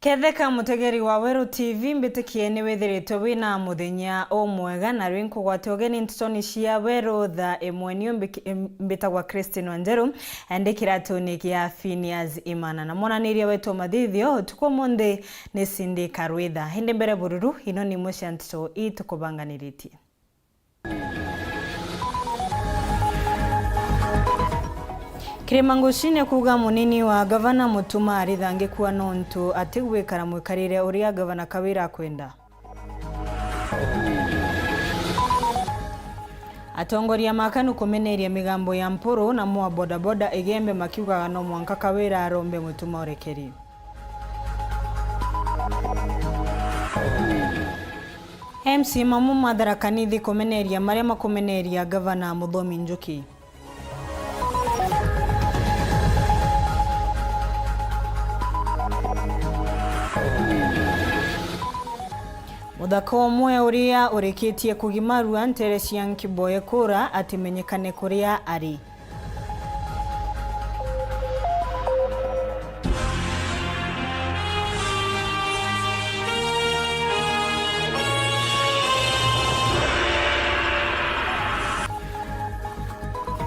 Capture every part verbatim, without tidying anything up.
Ketheka mutegeri wa Weru T V, mbitikie ni withiritwe wina muthenya umwega, na rwi nkugwate ugeni ntutoni cia Weru thaa imwe. Niu mbiki-, im-, mbitagwa Christine Wanjeru, ndi kiratuni gia Phineas Imana, na mwananiria wetu wa mathithio utuku umunthi ni Cindy Karwitha. Indi mbere bururu, ino ni imwe cia ntutu ii tukubanganiritie. Kirima Ngucine kuuga munini wa gavana Mutuma arithangikua nontu atigwikara mwikarire uria gavana Kawira akwenda. Atongoria ma KANU kumeneria migambo ya Mpuru na mwa bodaboda Igembe makiugaga no mwanka Kawira arombe Mutuma urekeri. M C mamwe ma Tharaka Nithi kumeneria maria makumeneria gavana Muthomi Njuki. Muthaka umwe uria urikitie kugimarua ntere cia Nkiboye kura atimenyekane kuria ari.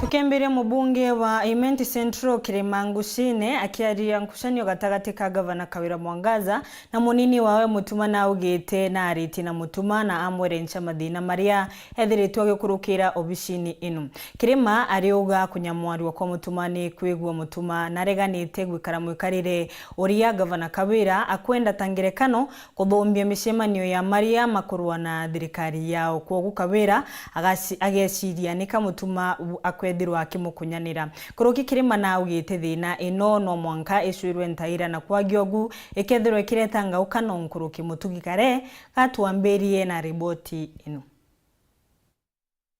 Tukembiria mubunge wa Imenti Central Kirima Ngucine akiariria nkucanio gatagati ka gavana Kawira Mwangaza na munini wawe Mutuma, na augite na aritie na Mutuma na amwerenca mathina maria ethiritwe agikurukira obicini ino. Kirima ariuga kunyamwarua kwa Mutuma ni kwigua Mutuma nareganite gwikara mwikarire uria gavana Kawira akwenda ta ngerekano kuthumbia micemanio ya maria makurua na thirikari yao. Kwogu Kawira agaci-, ageciria nika Mutuma u-, akwethirwa akimukunyanira. Kuruki Kirima naugite thina ino no mwanka icwirwe ntaira na kwagi ogu ikethirwa ikireta ngauka no nkuruki. Mutugi Kare gatwambirie na riboti ino.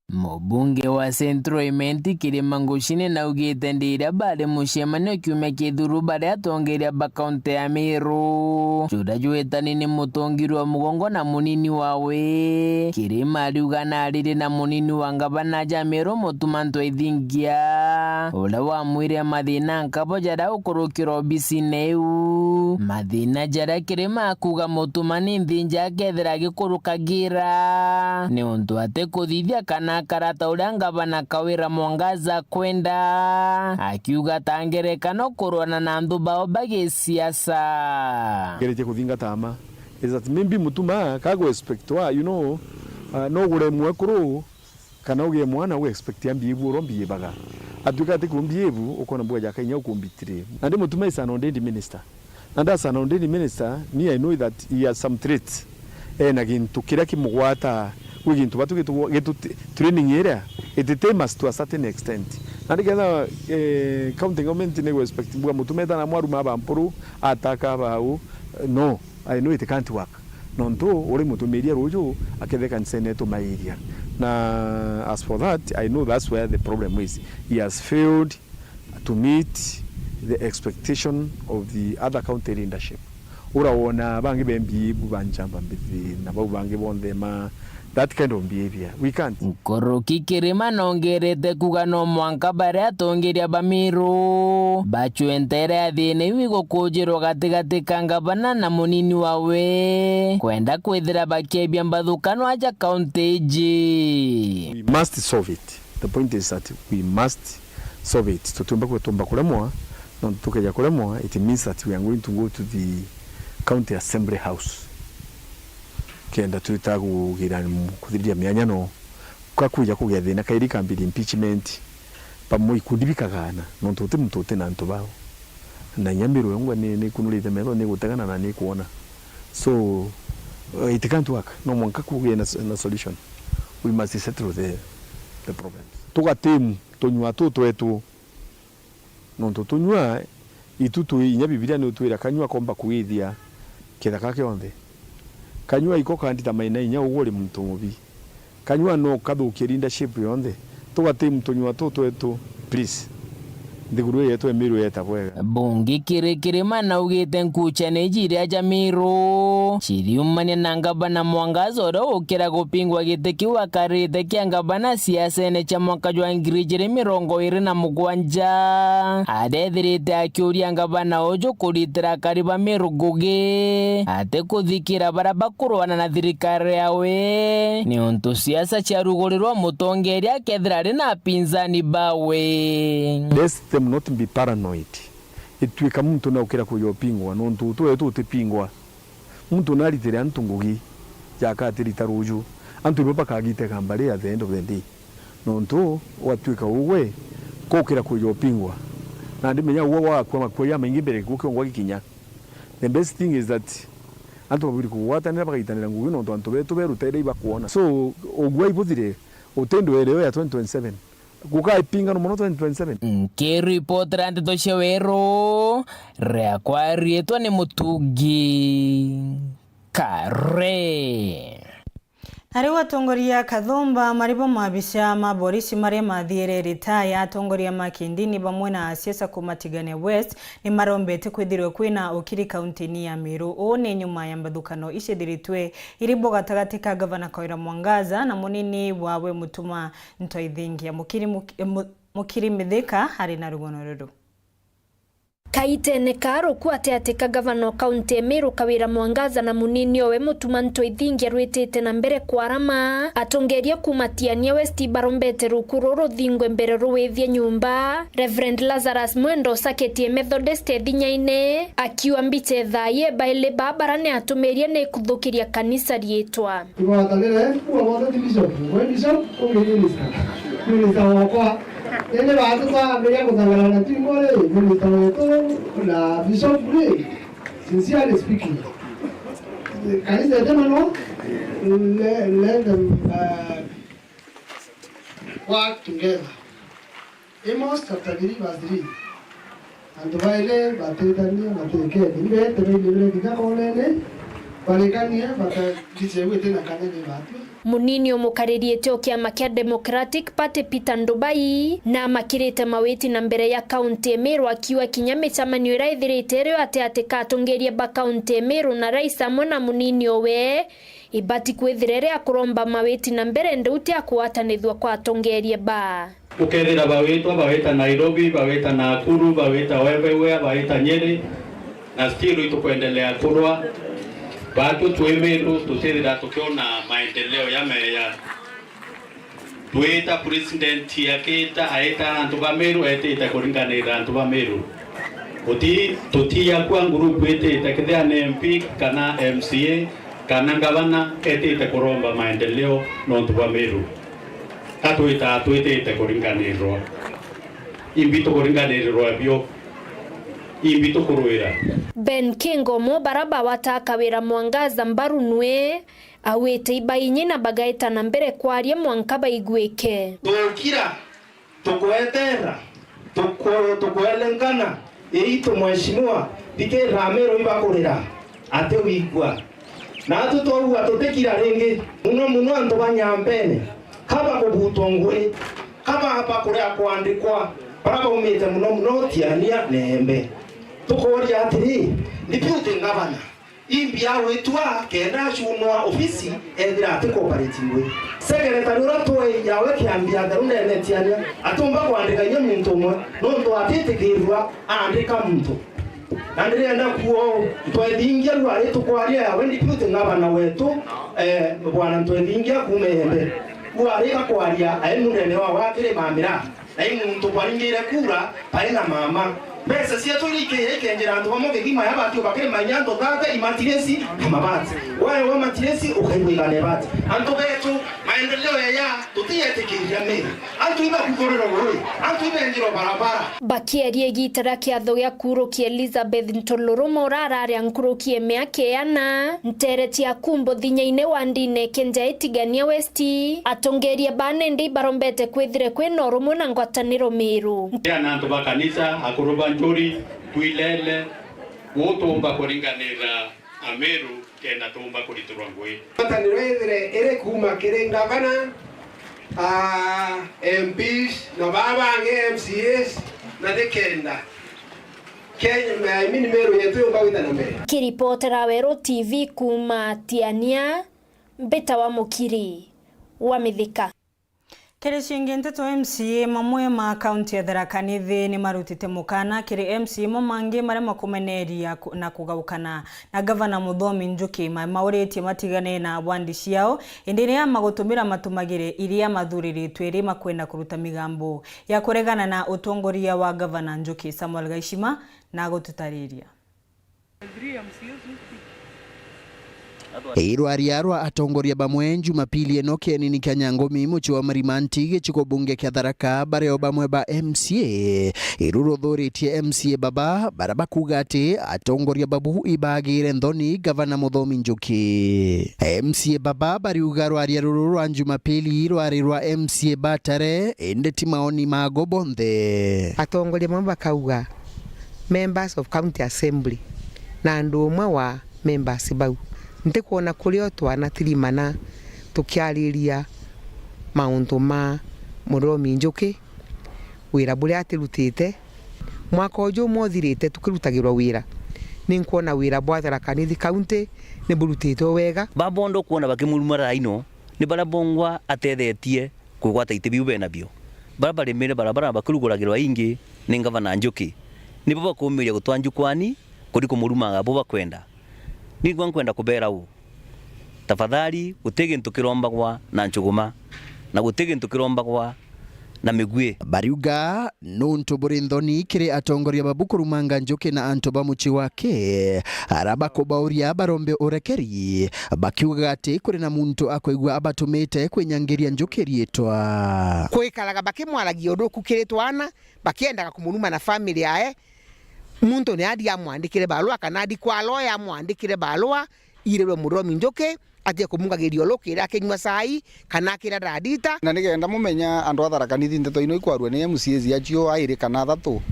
Mubunge wa Central Imenti Kirima Ngucine naugite ndiria bari mucemanio kiumia kithuru bari atongeria ba kaunti ya Meru, juria jwitani ni mutongirwa mugongo na munini wawe. Kirima ariuga naririe na munini wa ngavana ja Meru Mutuma Ntwethingia, uria wamwire mathina nkabo jaria ukurukira obisine iu. Mathina jaria Kirima akuuga Mutuma ni nthinja akethira agikurukagira, niuntu atikuthithia kana akara ta uria ngavana Kawira Mwangaza akwenda, akiuga ta ngerekano kurwana na anthu bao ba gisiasa. Ngeretie kuthingata ama is that maybe Mutuma kagu expectwa, you know, uh, no ugure mwekuru, kana ugie mwana u expect ambie bu uria mbiebaga. Atuika ati kumbie bu, ukona bwa jaka inya ukumbitire. Nandi Mutuma is an ordained minister. Nandi as an ordained minister, me I know that he has some traits. Ena gintu kiria kimugwata, gwi gintu batu gitu, gitu training iria, it tames to a certain extent. Nandi ketha, eh, county government ni gu expect bwa Mutuma etana mwaru ma bampuru, ataka bau, no, I know it can't work. Nontu uri mutumiria ruju aketheka nsene tumairia. Na as for that, I know that's where the problem is. He has failed to meet the expectation of the other county leadership. Ura wona bangi bembi bu banchamba mbithi na bau bangi bonthe ma that kind of behavior. We can't. Nkuruki Kirima nongerete kuga no mwanka baria atongeria ba Meru bacwe ntere ya thina iu igukujirwa gatigati ka ngavana na munini wawe, kwenda kwithira bakiebia mbathukanwa ja kaunti iji. We must solve it. The point is that we must solve it. Tutiumba kwe-, tumba kuremwa, nontu tukeja kuremwa, it means that we are going to go to the County Assembly House. Kenda twita kugira kuthiriria mianyano, ka kwija kugia thina, kairi kambiria impeachment, bamwe ikundi bikagana, nontu uti muntu uti na antu bao. Na inya Meru yongwa ni, ni kunurite metho, ni gutegana na ni kuona. So, uh, it can't work. No mwanka kugie na, na solution. We must settle the, the problems. Tugatemu tunyua tu twetu. Nontu tunyua, itu twi inya Bibilia ni utwira kanyua komba kwithia kithaka kionthe. Kanyua iko kandita maina inya ugu uri muntu mubi. Kanyua no kathukie leadership yonthe. Tugatemu tunyua tu twetu, please. Nthiguru ii yetu ya Miru yeeta bwega. Bungi kiri kirima naugite nkuuchania iji iria ja Miru ciriumania na ngavana Mwangaza uria ukira gupingwa giti kiu akarite kia ngavana siasene cia mwaka jwa ngiri ijiri mirongo iri na mugwanja. Arethirite akiuria ngavana uju kuritira akari ba Miru ngugi, atikuthikira baria bakurwana na thirikari yawe, niuntu siasa ciarugurirwa mutongeria akethira ari na apinzani bawe. Let them not be paranoid. Ituika muntu naukira kuja upingwa, nontu utu wetu utipingwa. Muntu naritire antu ngugi, jaka atirita ruju. Antu ibo bakagiteka mbari at the end of the day. Nontu gwatuika ugwe, kukira kuja upingwa. Na ndimenya ugwe gwakua makua jamaingi mbere gukiongwa gikinya. The best thing is that antu babwiri kugwatanira, bagaitanira ngugi, nontu antu betu berutere ibakwona. So, ugwe ibuthire, utindwere yo ya twenty twenty-seven. Gukaipingano mono twenty twenty-seven. Nkiripotera nteto cia Weru, riakwa riitwa ni Mutungi Kare. Na riu atongoria kathumba mari bo maabisa ma borisi maria mathiire ritaya, atongoria ma kindini bamwe na asiasa kuuma Tigania West ni marombete kwithirwe kwina ukiri kaunti-ini ya Meru. Uu ni nyuma ya mbathukano icithiritwe iri bo gatagati ka Gavana Kawira Mwangaza na munini wawe Mutuma Ntoithingia. Mukiri, Muki-, Mu-, Mukiri Mithika ari na rugono ruru. Kaitene ka ruku ati ati ka gavana o kaunti ya Meru Kawira Mwangaza na munini owe Mutuma Ntoithingia rwitite na mbere kwarama, atongeria kuuma Tigania West barombete ruku ruru ruthingwe mbere ruwithie nyumba. Reverend Lazarus Mwendo usakitie Methodist Ethinyaine, akiuga mbicha ethaie baili ba bara ni atumirie ni kuthukiria kanisa riitwa. Igwatanire, kuwa bonthe ti bishop, we bishop, ungi minister. Minister wokwa. Indi baatu twambiria kuthangara na twingwa ri, minister wetu na bishop ri, sincerely speaking, kanisa ete mono, le-, let them, uh, work together. Amos chapter three verse three. Antu baili batitania, batikene. Ibeete bainirire kinya koonene, barikanie, bakagicia gwiti na kanya ni batwi. Munini umukariritie o kiama kia Democratic Party Peter Ndubai na amakirite mawiti na mbere ya kaunti ya Meru, akiuga kinya micemanio iria ithirite irio ati ati ka atongeria ba kaunti ya Meru na rais amwe na munini owe ibati kwithira iri ya kuromba mawiti na mbere, ndi uti ya kugwatanithua kwa atongeria ba. Ukethira bawitwa, bawita Nairobi, bawita Nakuru, bawita everywhere, bawita Nyeri, na still itukwendelea kurwa. Batu twi Meru tutithira tukiona maendeleo ya meya. Twita president akita, aita antu ba Meru, etite kuringanira antu ba Meru. Uti, tutiakua ngurupu itite, kethira ni M P kana M C A kana ngavana etite kuromba maendeleo nontu bwa Meru. Ka twitaa twitite kuringanirwa? Imbi tukuringanirirwa bio? Imbi tukurwira? Ben Kingomo, bara bawata Kawira Mwangaza mbaru nwe, awite ibainyi na bagaita na mbere kwaria mwanka baiguike. Tukira, tukweterera, tuku-, tukwelengana, iitu mheshimiwa, thikirira Amiru ibakurira, ati wigua. Naatu twaugua tutikira ringi, muno muno antu ba Nyambene, ka bakubutwa ngui, ka ba-, bakuria kwandikwa, bara baumite muno muno Tiania na Embe. Tukoria atiri, Deputy Governor, imbi agwitwa kenda acunwa ofisi ethira ati cooperate ngui. Secretary uria twi yawe kiambi atheru ndene Tiania, atumba kwandika inya muntu umwe, nontu atitikirua aandika muntu. Na ndirenda kuo Ntwethingia riu ari tukwaria yawe Deputy Governor wetu, eh, bwana Ntwethingia kuuma Embe. Riu ari gakwaria ai munene wa wakiri mamira. Na i muntu bwaringire kura, bai na mama. Mbeca cietu iria ikiya ikenjera antu bamwe kigima ya bati bakirima inya antu thate, imatiresi na mabati. Waewa matiresi, ukaigua igana ibati. Antu betu, maendeleo yaya, tutiyetikiria Meru. Antu ibakuthuriro ruri, antu ibenjirwo barabara. Bakieria igita ria kiatho gia kurukia Elizabeth Ntuluruma urararia nkuruki ya miaka iana, ntere cia Kumbo Thinyaine wa ndine Kenja Itigania West, atongeria ba nende ibarombete kwithire kwina urumwe na ngwataniro Miru. Ria na antu ba kanisa, akuru ba njuri, twilele, gutumba kuringanira Amiru kenda tumba kuritirwa ngui. Ngwataniro ithire iri kuuma kiri ngavana, aa, M Ps, na baa bangi M C As, Na nikenda Kenya, I mean, Meru yetu yumba gwita na mbere. Kiripotera Weru T V kuuma Tiania, Mbita wa Mukiri wa Mithika. Kiri ciingi nteto, M C A mamwe ma kaunti ya Tharaka Nithi ni marutite mukana kiri M C A mo mangi maria makumeneria ku-, na kugaukana na Gavana Muthomi Njuki. Ma-, mauritie matigane na wandi ciao, indi riria magutumira matumagire iria mathuriritwe ri makwenda kuruta migambo ya kuregana na utongoria wa Gavana Njuki. Samuel Gaishima na agututariria. Irwaria rwa atongoria bamwe Jumapili ino kienini kia Nyangumi, mucii wa Marimanti, gicigo bunge kia Tharaka, bario bamwe ba M C A, iru ruthuritie M C A baba, baria bakuuga ati atongoria babu ibagire nthoni Gavana Muthomi Njuki. M C A baba bariuga rwaria ruru rwa Jumapili rwari rwa M C A batare, indi ti maoni mago bonthe. Atongoria bamwe bakauga members of county assembly na andu umwe wa members bau. Ntikwona kurio twanatirimana tukiariria mauntu ma Muthomi Njuki, wira buria atirutite. Mwaka uju umwe uthirite tukirutagirwa wira, ninkwona wira bwa Tharaka Nithi County ni burutitwe wega. Baba bonthe ukwona bakimuruma thaa ino ni baria bongwa atethetie kwigwata iti biu benabio. Baria barimire barabara bakiruguragirwa ingi ni Ngavana Njuki, nibo bakumiria gutwa njukwani kuri kumuruma abo bakwenda. Ningwa nkwenda kubera uu, tafadhali, guti gintu kirombagwa na nchuguma, na guti gintu kirombagwa na migui. Bariuga nuntu buri nthoni kiri atongoria babu kurumanga Njuki na antu ba mucii wake, aria bakubauria barombe urekeri, bakiugaga ati kuri na muntu akwigua abatumite kwinyangiria Njuki riitwa. Kwikaraga bakimwaragia undu ukukiri twana, bakiendaga kumuruma na family yae. Muntu ni athi amwandikire barua, kana athi kwa lawyer amwandikire barua, irirwe Muthomi Njuki, atige kumungagiria uluki iria akinyua cai, kana akira ndagita. Na nigenda mumenya andu a Tharaka Nithi, ndeto ino ikwarua ni M C As acio airi kana athatu,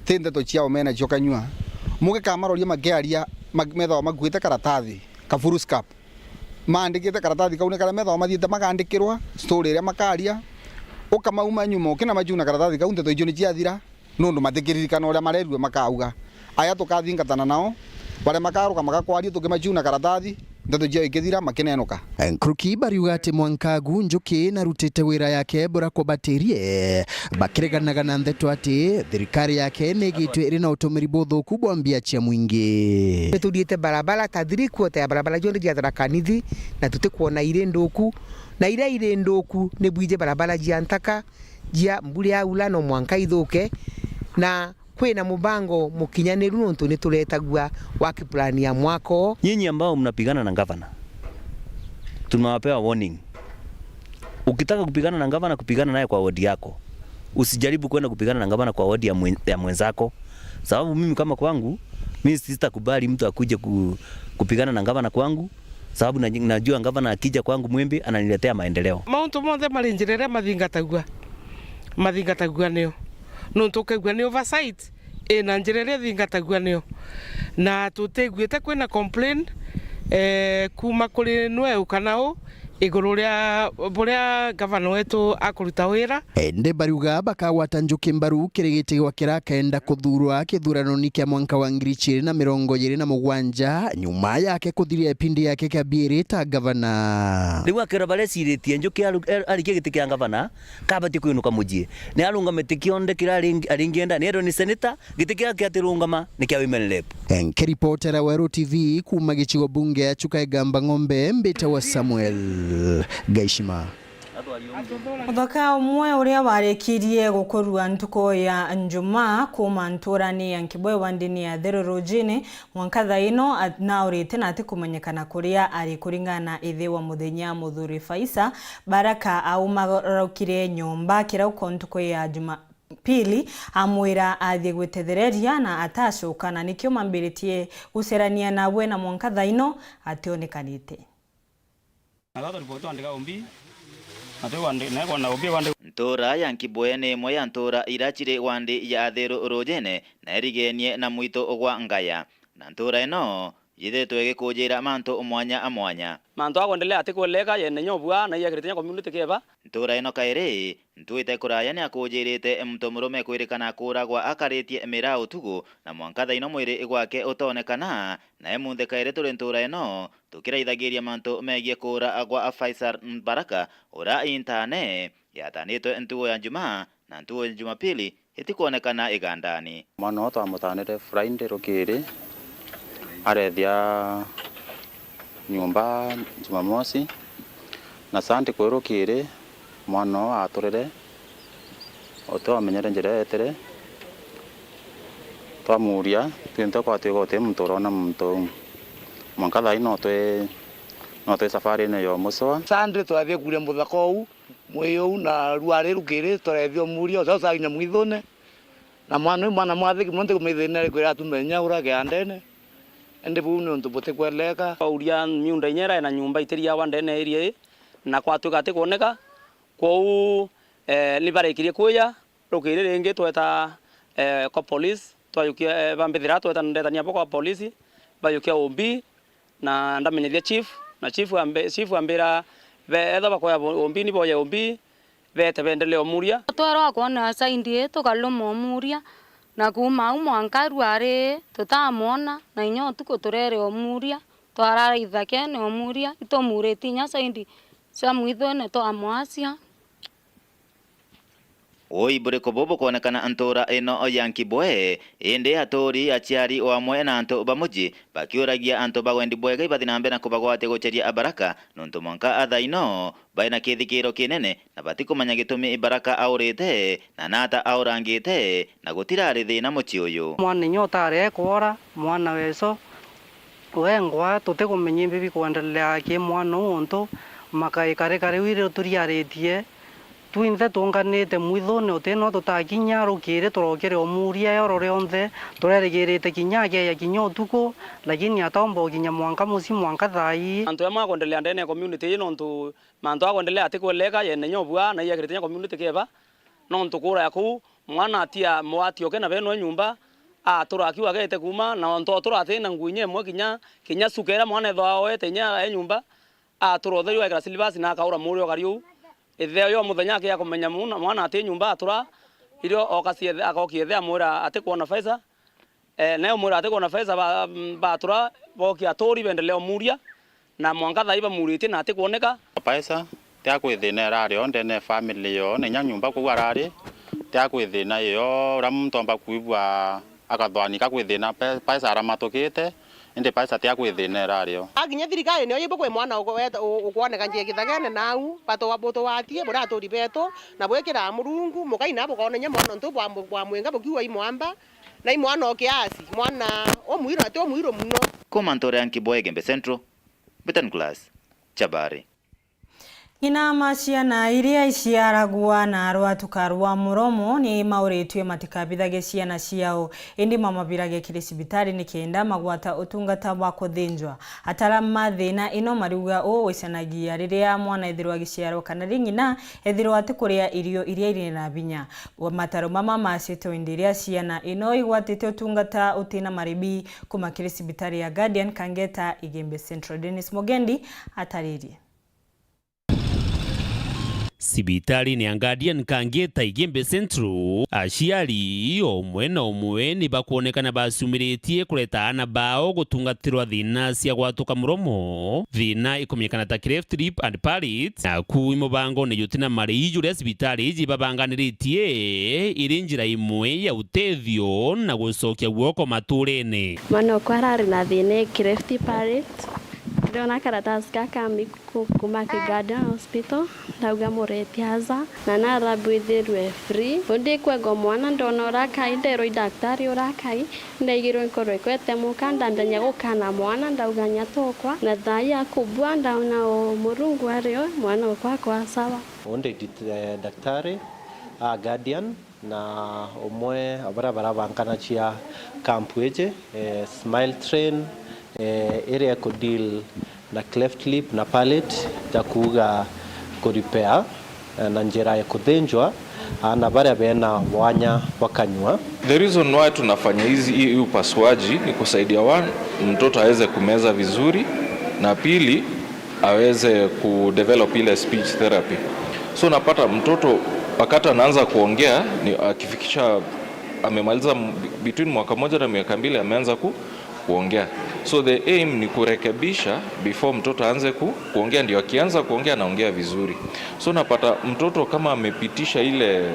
ti ndeto ciao mena cio kanyua. Mugikamaroria makiaria, ma-, methagwa makuite karatathi, ka foolscap. Maandikite karatathi kau ni karia methagwa mathiite makandikirwa story iria makaria, ukamauma nyuma ukina macuna karatathi kau, ndeto icio ni ciathira. Nundu matikiririkana uria marerue makauga. Aya tukathingatana nao, baria makaruka magakwaria tukimacuna karatathi, ndeto ciao ikithira makinenuka. Nkuruki bariuga ati mwanka agu Njuki narutite wira yake buria kubatirie, bakireganaga na ndeto ati thirikari yake nigitwe iri na utumiri buthuku bwa mbia cia mwingi. Nituthiite barabara ta three quarter ya barabara cionthe cia Tharaka Nithi, na tutikwona iri nthuku, na iria iri nthuku ni bwiji barabara cia ntaka, jia mbura yaura no mwanka ithuke, na kwina mubango mukinyaniru nontu ni turetagua work plan ya mwaka uu. Nyinyi ambao mnapigana na gavana, tunawapea warning. Ukitaka kupigana na gavana, kupigana naye kwa ward yako. Usijaribu kwenda kupigana na gavana kwa ward ya mwen-, ya mwenzako. Sababu mimi kama kwangu, mimi sitakubali mtu akuje ku-, kupigana na gavana kwangu. Sababu na-, najua gavana akija kwangu Mwimbi ananiletea maendeleo. Mauntu monthe mari njira iria mathingatagua, mathingatagua nio. Nontu ukaigua ni oversight, ina njira iria ithingatagua nio. Na tutiguite kwina complain, eh, kuma kuri nwe kana u, iguru ria buria gavana wetu akuruta wira. Indi bariuga bakagwata Njuki mbaru kiri giti gwa kiria akenda kuthuurwa kithuranoni kia mwanka wa ngiri ciiri na mirongo iiri na mugwanja, nyuma yake kuthiria ipindi yake kia biiri ta gavana. Riu akera baria eciritie Njuki aru-, er-, arikie giti kia gavana, kabati kwinuka mucii. Ni arungame ti kionde kiria aring-, aringienda, ni erwe ni seneta, giti kiria kiatirungama ni kia women rep. Nkiripotera Weru T V kuuma gicigo bunge ya Chuka Igamba Ng'ombe, mbitawa Samuel Gaishima. Muthoka umwe uria warikirie gukurua ntuku ya Njumaa kuuma nturani ya Nkibwe wandini ya Theru Rujini mwanka thaa ino at-, naurite na atikumenyekana kuria ari, kuringana na ithe wa muthenya Muthuri Faisa. Baraka aumaraukire nyomba kirauko ntuku ya Jumapili, amwira athie gwitethereria na atacoka, na nikio mambiritie gucerania nawe na mwanka thaa ino ationekanite. Na tata riboti twandika umbi, na twi wandi-, na kwona umbi wandi. Ntuura ya Nkibwe ni imwe ya ntuura iria ciri wandi ya Athiru Rujene na irigenie na mwito gwa Ngaya. Na ntuura ino yithitwe igikujira mantu mwanya a mwanya. Mantu a kwendelea ati kweleka yene nyobua na iakirite nya community keba. Ntuura ino kairi, ntuite kuraya ni akujirite muntu murume kwirikana kuuragwa akaritie miraa utuku, na mwanka thaino mwiri gwake utonekana. Na emunthe kairi turi ntuura ino, tukiraithagiria mantu megie kuura gwa Faisal Baraka, uria intane yatanitwe ntugo ya Jumaa na ntugo ya Jumapili itikwonekana igandani. Mwana oo twamutanire Friday rukiri, arethia nyumba Jumamosi, na Sunday kwi rukiri, mwana oo aturire, utiwamenyere njira eetire. Twamuuria, twinthe kwatwika uti muntu urona muntu uu. Mwanka thaai no twi, no twi safarine ya umucwa. Sunday twathie kuria muthaka uu, mwii uu, na ruari rukiri, twarethia umuuria, uca ucakinya mwithune. Na mwana uu mwana mwathiki mono, ntikumenya thina iriku iratumenya ura kiandene. Indi buu ni untu butikweleka. Twauria miunda inya ira ina nyumba itiriawa ndene area ii, na kwatwika atikwoneka. Kwou, eh, ni barikirie kwija, rukiri ringi tweta, eh, kwa police, twajukia, eh, bambithira tweta ndetania bo kwa police, bajukia O B, na ndamenyithia chief, na chief ambe-, chief ambira be-, etha bakoya bo-, O B ni boye O B, beete beendelee umuria. Twerwa kwona saindi ii, tukaluma umuria, na kuuma au mwanka ruari tutamwona, na inya utuku turere umuria, twarara ithakene umuria, itumuritie inya saindi cia mwithune twamwacia. Ui buriku bubu bukwonekana ntuura ino ya Nkibwe, indi aturi, aciari o amwe na antu ba muji bakiuragia antu ba wendi bwega ibathi na mbere na kubagwatia guceria Abaraka, nontu mwanka athaino bai na kithikiro kinene na batikumenya gitumi Baraka aurite na nata aurangite, na gutirari thina mucii uyu. Mwana inya utari ekwora, mwana weso, wengwa, tutikumenya imbi bikwendelea ki mwana uu, untu makaika rika riu irio turiaritie, twinthe tunganite mwithune, uti no tutakinya rukiri, turokire umuria oro rionthe, turerigirite kinya akeeja kinya utuku, lakini ataomba ukinya mwanka mucii mwanka thaa ii. Antu amwe akwendelea ndene ya community ii, nontu mantu akwendelea atikweleka yene nyobua na iakirite nya community keba, nontu kuura ya kuu, mwana atia mwati oke na beno nyumba, atura akiuga agete kuuma, na ontu otura ati na nguu inya imwe kinya, kinya suka iria mwana ethwa oete inya e nyumba, atura utheri wekira silibasi na akaura muri okari uu. Ithe uyo muthenya akia kumenya muna-, mwana ati nyumba atura, irio okacia ithe, akokia ithe amwira atikwona Faisa. Eh, nae umwira atikwona Faisa ba-, batura, bokia aturi bendelea umuria, na mwanka thaa ii bamuritie na atikwoneka. Faisa ti akwithina irari o ndene ya family yo, na inya nyumba kuu arari, ti akwithina iyo, uria muntu omba kwigua akathwani ka kwithina, Pe-, Faisa aramatukite, indi Faisa ti akwithina irari o. Akinya thirikari niyo yibu kwi mwana ukwoneka njia githagene nau, batu-, butuwatie buria aturi betu, na bwikira Murungu, mukaina bukonenya mwana untu bwa, bwa mwinga bukiuga imwamba, na imwana o kiasi, mwana umwiru, ati umwiru muno. Kuma ntuura ya Nkibwe Igembe Central, Mbitani Class, Chabari. Ng'ina ma ciana iria iciaragwa na rwatuka rwa muromo ni mauritue matikabithagie ciana ciao, indi mamabiragie kiri cibitari nikenda magwata utungata bwa kuthinjwa. Ataramu ma thina ino mariuga uu wicanagia riria mwana ethirwa agiciarwa kana ri ng'ina ethirwa atikuria irio iria iri na binya. Mataro mama macitwe indi iria ciana ino igwatite utungata utina maribi kuma kiri cibitari ya Guardian Kangeta Igembe Central. Dennis Mugendi ataririe. Cibitari-ini ya Guardian Kangeta Igembe Central, aciari umwe na umwe ni bakwonekana bacumiritie kureta aana bao gutungatirwa thina cia gwatuka muromo, thina ikumenyekana ta cleft lip and palate, naku i mubangone jutina marii juria cibitari iji babanganiritie iri njira imwe ya utethio na gucokia guoko maturene. Mwana okwa arari na thina ya cleft palate, ndiona karatasi gaka miku ku-, kuma ki Guardian Hospital, ndauga mureti aja, na narabu ithirwe free. Undi kwegwa mwana, ndona urakai, nderwa i daktari urakai, ndaigirwe nkorwe kwete muka, ndambenya gukana mwana, ndauga nyatokwa, na thaa ii akubua, ndaona o Murungu ari o, mwana okwa akwa sawa. Undi dit-, eh, daktari a Guardian, na umwe wa baria barabanganagia camp iji, eh, Smile Train, eh, iria iku deal na cleft lip na palate, ja kuuga ku repair, eh, na njira ya kuthinjwa, Aana baria bena mwanya bwa kanyua. The reason why tunafanya hizi, hii, hii upasuaji ni kusaidia, one, mtoto aweze kumeza vizuri, na pili, aweze kudevelop ile speech therapy. So unapata mtoto wakati anaanza kuongea ni akifikisha, amemaliza m-, between mwaka moja na miaka mbili ameanza ku-, kuongea. So the aim ni kurekebisha before mtoto aanze ku-, kuongea, ndio akianza kuongea anaongea vizuri. So unapata mtoto kama amepitisha ile,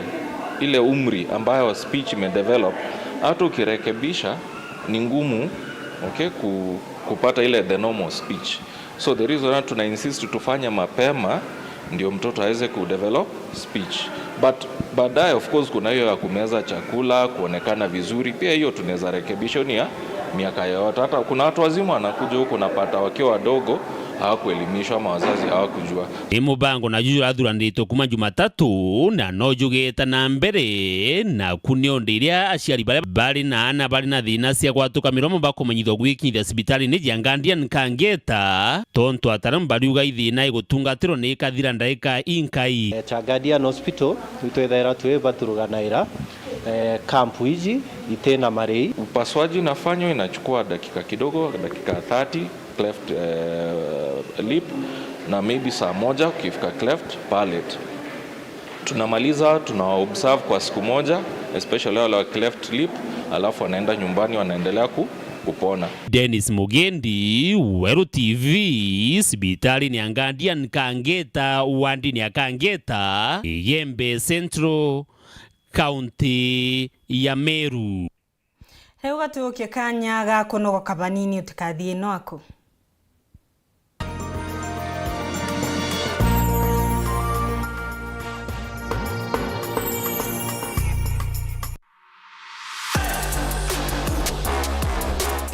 ile umri ambayo speech imedevelop, hata ukirekebisha ni ngumu, okay, ku-, kupata ile the normal speech. So the reason why tuna insist tufanye mapema ndio mtoto aweze kudevelop speech. But baadaye, of course, kuna hiyo ya kumeza chakula, kuonekana vizuri, pia hiyo tunaweza rekebisha, hiyo ni ya miaka yoyote. Hata kuna watu wazima wanakuja huku, unapata wakiwa wadogo hawakuelimishwa ama wazazi hawakujua. Ni mubango na juju urathuranitwe kuma Jumatatu, na no jugite na mbere, naku ni undi iria aciari baria bari na aana bari na thina cia gwatuka miromo bakumenyithwa gwikinyithia cibitari-ini jia Guardian Kangeta, tontu ataramu bariuga ithina igutungatirwo ni ikathira ndaika inkai. Eh, cha Guardian Hospital, itwethaira twi baturuganaira, eh, camp iji itina marei. Upasuaji inafanywa, inachukua dakika kidogo, dakika thirty, cleft, eh, lip, na maybe saa moja ukifika cleft palate. Tunamaliza, tuna observe kwa siku moja, especially wale wa cleft lip, alafu wanaenda nyumbani, wanaendelea ku-, kupona. Dennis Mugendi, Weru T V, cibitari-ini ya Guardian Kangeta, wandi-ini ya Kangeta, Igembe Central, kaunti ya Meru. Riu gatuukie kanya ga kunogoka banini, utikathie nwaku.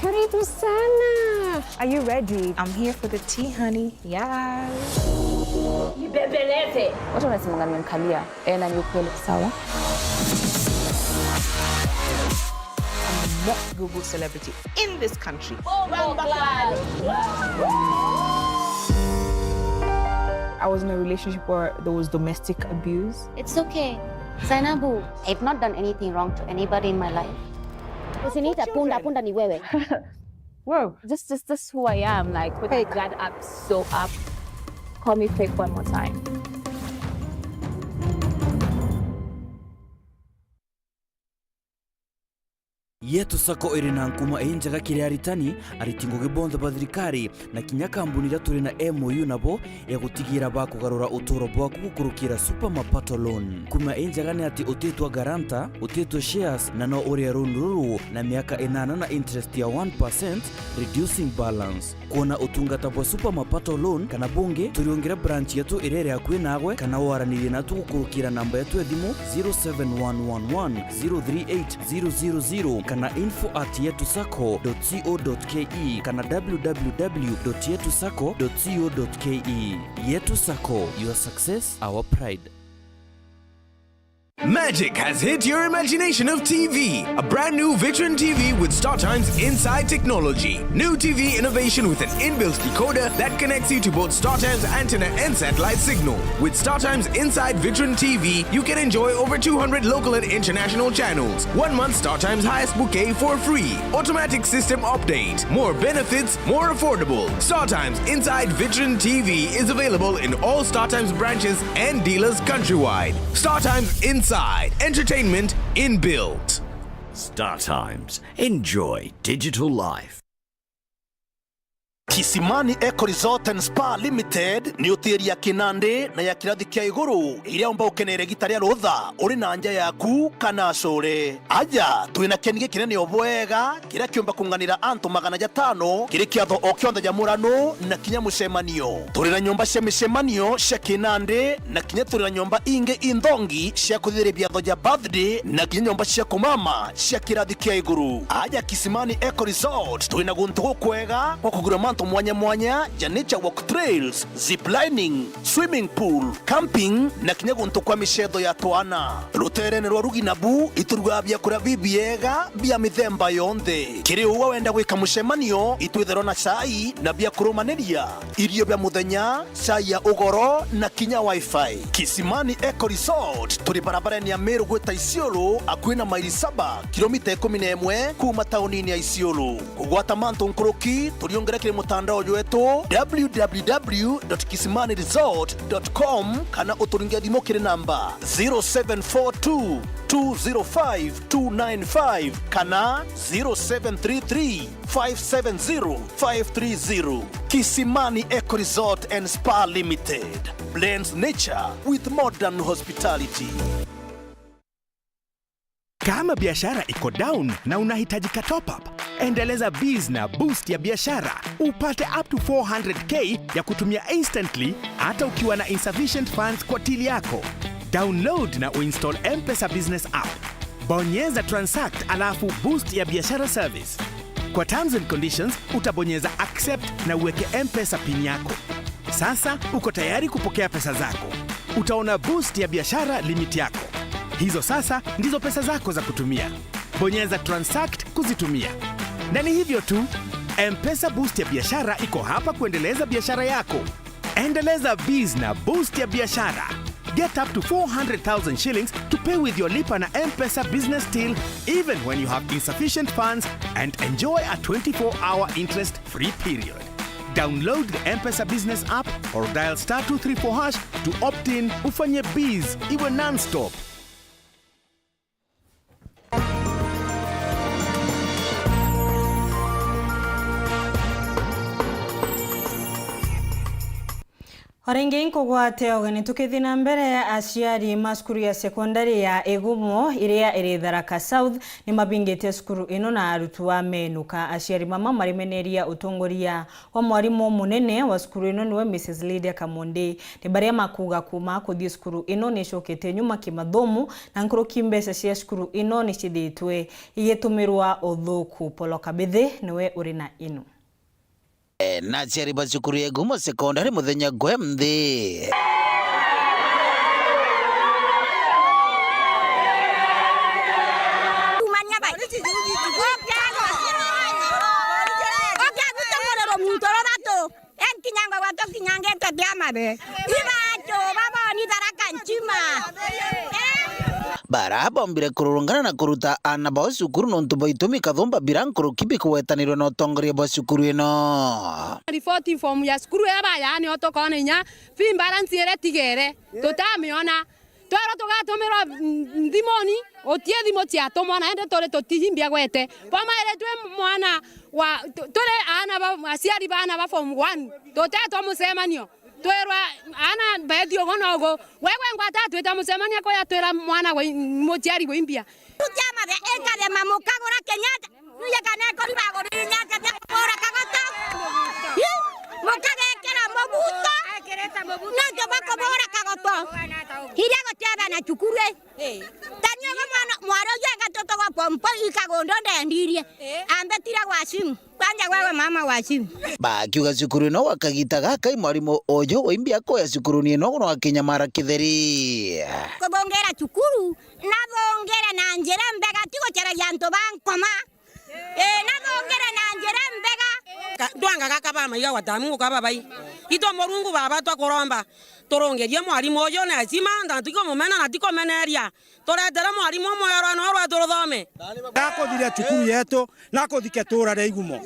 Karibu sana. Are you ready? I'm here for the tea, honey. Yes. Nibembeleze. Watu wanasema nimemkalia. Eh, na ni ukweli, sawa. I'm the most Google celebrity in this country. I was in a relationship where there was domestic abuse. It's okay. Zainabu, I've not done anything wrong to anybody in my life. Usiniite punda, punda ni wewe. Whoa. Just, just, just who I am, like, with my guard up, so up. Call me fake one more time. Yetu Sacco iri na nkuma injega kiri aritani, ariti ngugi bonthe ba thirikari, na kinya kambuni iria turi na M O U nabo ya gutigira bakugarura uturo bwaku gukurukira Super Mapato Loan. Nkuma injega ni ati utitwa guarantor, utitwa shares, na no urie loan ruru na miaka inana na interest ya one percent, reducing balance. Kwona utungata bwa Super Mapato Loan kana bungi, turiungire branch yetu iria iri akui naagwe, kana waranirie natu gukurukira namba yetu ya thimu zero seven one one one zero three eight zero zero zero kana info at yetu sacco dot co dot ke kana w w w dot yetu sacco dot co dot ke. Yetu Sacco, your success, our pride. Magic has hit your imagination of T V. A brand new Vitron T V with StarTimes inside technology. New T V innovation with an inbuilt decoder that connects you to both StarTimes antenna and satellite signal. With StarTimes inside Vitron T V, you can enjoy over two hundred local and international channels. One month StarTimes highest bouquet for free. Automatic system update. More benefits, more affordable. StarTimes inside Vitron T V is available in all StarTimes branches and dealers countrywide. StarTimes Inside. Entertainment inbuilt. StarTimes. Enjoy digital life. Kisimani Eco Resort and Spa Limited ni hoteli ya kinandi na ya kirathi kia iguru iria umba ukenere gita ria rutha uri na nja yaku kana acure. Aja, twina kieni gikinene o bwega kiria kiumba kunganira antu magana jatano kiri kiatho o kionthe ja murano na kinya mucemanio. Turi na nyomba cia micemanio cia kinandi na kinya turi na nyomba ingi inthongi cia kuthithiria biatho ja birthday na kinya nyomba cia kumama cia kirathi kia iguru. Aja Kisimani Eco Resort, turi na guntu gukwega gwa kugura mantu Mantu mwanya mwanya ja nature walk trails, zip lining, swimming pool, camping na kinya guntu kwa micetho ya twana. Ruteerene rwa Ruginabu iturugaga biakuria bibiega bia mithemba yonthe. Kiri ugwe wenda gwika mucemanio, itwitherwa na cai na bia kurumaniria, irio bia muthenya, cai ya ugoro na kinya wifi. Kisimani Eco Resort turi barabarene ya Meru gwita Isiolo, akui na maili saba, kilomita ikumi na imwe kuuma taunini ya Isiolo. Kugwata mantu nkuruki, turiungire kiri mutandao jwetu, w w w dot kisimani resort dot com, kana uturinge thimu kiri namba zero seven four two, two zero five, two nine five kana zero seven three three, five seven zero, five three zero. Kisimani Eco Resort and Spa Limited blends nature with modern hospitality. Kama biashara iko down na unahitaji ka top up, endeleza biz na boost ya biashara, upate up to four hundred k ya kutumia instantly, hata ukiwa na insufficient funds kwa till yako. Download na uinstall M-Pesa Business App. Bonyeza transact alafu boost ya biashara service. Kwa terms and conditions, utabonyeza accept na uweke M-Pesa pin yako. Sasa uko tayari kupokea pesa zako. Utaona boost ya biashara limit yako. Hizo sasa ndizo pesa zako za kutumia. Bonyeza transact kuzitumia. Na ni hivyo tu, M-Pesa boost ya biashara iko hapa kuendeleza biashara yako. Endeleza biz na boost ya biashara. Get up to four hundred thousand shillings to pay with your Lipa na M-Pesa business till even when you have insufficient funds and enjoy a twenty-four hour interest free period. Download the M-Pesa Business app or dial star two three four hash to opt in, ufanye biz iwe non-stop. O ringi nkugwate ugeni tukithi na mbere, aciari ma cukuru ya sekondari ya Igumo iria iri Tharaka South ni mabingite cukuru ino na arutwa menuka. Aciari mama marimeneria utongoria wa mwarimu munene wa cukuru ino niwe Missus Lydia Kamondi. Ni baria makuuga kuuma kuthii cukuru ino ni icokete nyuma kimathomo na nkuruki mbeca cia cukuru ino ni cithitwe igitumirwa uthuku. Polo Kabithi niwe uri na ino. Eh, na aciari ba cukuru ya Igumo Sekondari muthenya gwe nthi. Kumania bai. Oke, oke, guto muriro muntu ruthatu. Enkinyanga gwatu kinyangite bia mabe. Ibacho, baboni Tharaka nchima. Eh? Bara bombire kururungana na kuruta aana bao cukuru nontu bwa itumi kathumba bira nkuruki bikugwetanirwe na utongoria bwa cukuru ino. Riboti form ya cukuru iria bayaani o tukoona inya fee balance iria itigere, tutamiona. Twerwa tugatumirwa, mm, nthimuni, utie thimu ciatumwa, na indi turi tutijimbia gwete. Bwamaire twi mwana wa, tu-, turi aana ba, aciari ba aana ba form one, tutetwa mucemanio. Twirwa aana bethi ugu na ugu. Wewe ngwata atwita mucemanio kuya twira mwana wa i-, muciari wa imbia. Kiama de, eka de mamu kagura Kenyatta. Nuye kana ekori baguri nyanja de kubura kagoto. Yu, mukagekera mubuto. Nontu bwa kubura kagoto. Iria gutiaga na cukuru. Tani ugu mwana, mwari uyu ega tutuga pompo ikagundo ndendirie. Ambetire gwa simu. Kwanja gwewe mama wa simu. Bakiuga cukuru ino gwa kagita gaka i mwarimu uyu wa imbia kuya cukuruni ino no akinyamara kitheri. Kubungira cukuru, nabungire na njira mbega, ti gucaragia antu ba nkoma. Ii, nabungire na njira mbega. Ka-, ndwanga gaka ba maiga gwatamu guka babai. Itwe Murungu baba twakuromba, turungirie mwarimu uyu na heshima, na tikumumena na tikumeneria. Turetere mwarimu umwerwa no rwa turuthome. Ndakuthiria cukuru yetu, na kuthike tuura ria Igumo.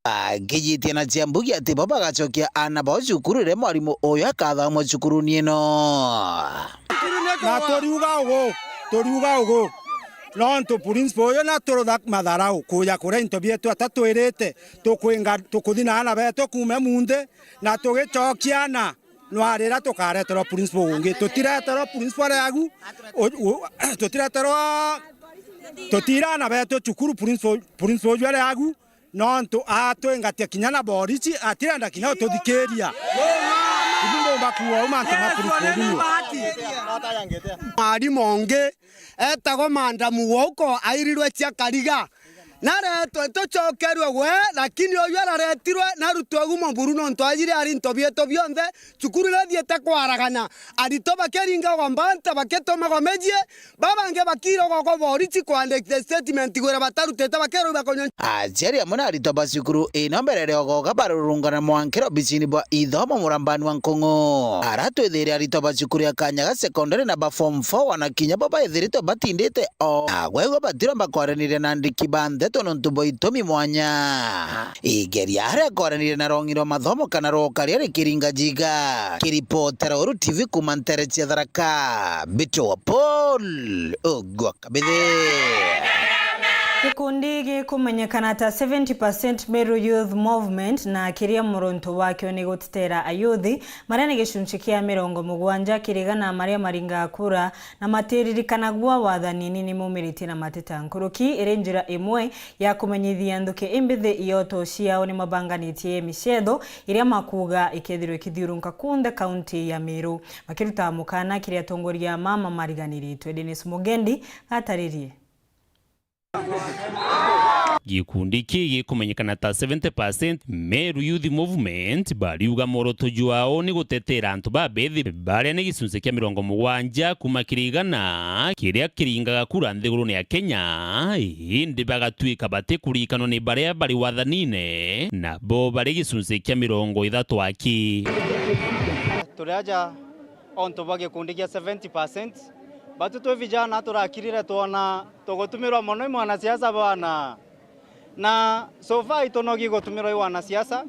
Akijitie na cia mbugi ati bo bagacokia aana bao cukuru riria mwarimu uyu akathomwa cukuruni ino. Na turiuga ugu, turiuga ugu. Nontu principal uyu na turutha matharau, kuja kuria into bietu atatwirite, tukwinga, tukuthi na aana betu kuuma munthi, na tugicokia aana. Nwarira tukareterwa principal ungi. Tutireterwa principal riagu, u-, u-, tutireterwa, tutira aana betu cukuru principal, principal uju ariagu, nontu atwingatia kinya na borisi, atirenda kinya ututhikiria. Ibu mbumba kuuga uu mantu ma principal uju. Mwarimu ungi etagwa Madam Wauko airirwe cia Kariga. Naretwe tucokerue gwe, lakini uyu araretirwe narutwe gumo buru nontu ajire ari into bietu bionthe, cukuru iria ithiite kwaragana, aritwa bakiringagwa mbanta, bakitumagwa micii, babangi bakirogwa kwa borisi kwandikithia statement gwira batarutite, bakirwa ibakunywa. Aciari amwe na aritwa ba cukuru ino mbere riogoga barurungana mwankira obisini bwa ithomo Murambani wa Nkung'u. Ara twithire aritwa ba cukuru ya Kanyaga Secondary na ba form four wana kinya bo baithiritwe batindite o. Na gwegwa batiromba kwaraniria na andiki ba nteto nontu bwa itumi mwanya. Igeria aria kwaraniria na rongi rwa mathomo kana rwoka ria rikiringa jiga. Kiripotera Uru T V kuma ntere cia Tharaka, Mbitwa Paul Ogwa Kabithe. Gikundi gikumenyekana ta seventy percent Meru Youth Movement na kiria muronto wakio ni gutetera ayuthi maria ni gicunci kia mirongo mugwanja kiri igana maria maringaga kura na matiririkanagua wathanini ni maumiritie na mateta nkuruki iri njira imwe ya kumenyithia nthuki imbithi ioto ciao ni mabanganitie micetho iria makuuga ikethirwa ikithiurunka kunthe kaunti ya Meru. Makiruta mukana kiri atongoria mama mariganiritwe, Dennis Mugendi ataririe. Gikundi kii gikumenyekana ta seventy percent Meru Youth Movement bariuga mworoto jwao ni gutetera antu babethi baria ni gicunci kia mirongo mugwanja kuma kiri igana kiria kiringaga kura nthigurune ya Kenya, indi bagatwika batikurikanwa ni baria bari wathanine, nabo bari gicunci kia mirongo ithatu aki. Turi aja ontu bwa gikundi gia seventy percent, batu twi vijana turakirire twona tugutumirwa mono i mwanasiasa bwana. Na so far itunogi gutumirwa i wanasiasa,